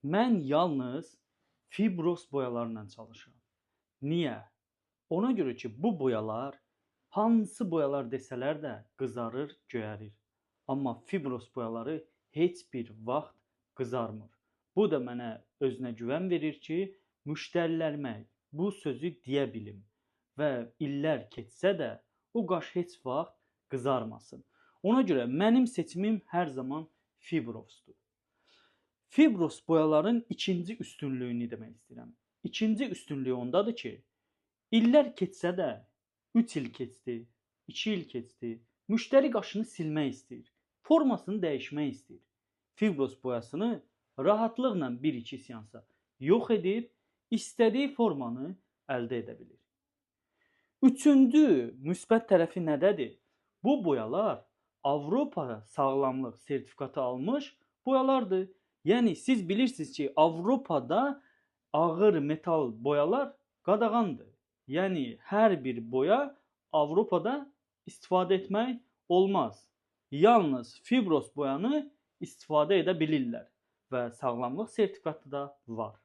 Mən yalnız Fibros boyalarla çalışıram. Niyə? Ona görə ki, bu boyalar hansı boyalar desələr də qızarır, göyərir. Amma Fibros boyaları heç bir vaxt qızarmır. Bu da mənə özünə güvən verir ki, müştərilərimə bu sözü deyə bilim və illər keçsə də o qaş heç vaxt qızarmasın. Ona görə mənim seçimim hər zaman Fibrosdur. Fibros boyaların ikinci üstünlüyünü demək istəyirəm. İkinci üstünlüyü ondadır ki, illər keçsə də 3 il keçdi, 2 il keçdi, müştəri qaşını silmək istəyir, formasını dəyişmək istəyir. Fibros boyasını rahatlıqla 1-2 seansa yox edib istədiyi formanı əldə edə bilir. Üçüncü müsbət tərəfi nədədir? Bu boyalar Avropa sağlamlıq sertifikatı almış boyalardır. Yəni siz bilirsiniz ki, Avropada ağır metal boyalar qadağandır. Yəni hər bir boya Avropada istifadə etmək olmaz. Yalnız Fibros boyanı istifadə edə bilirlər və sağlamlıq sertifikatı da var.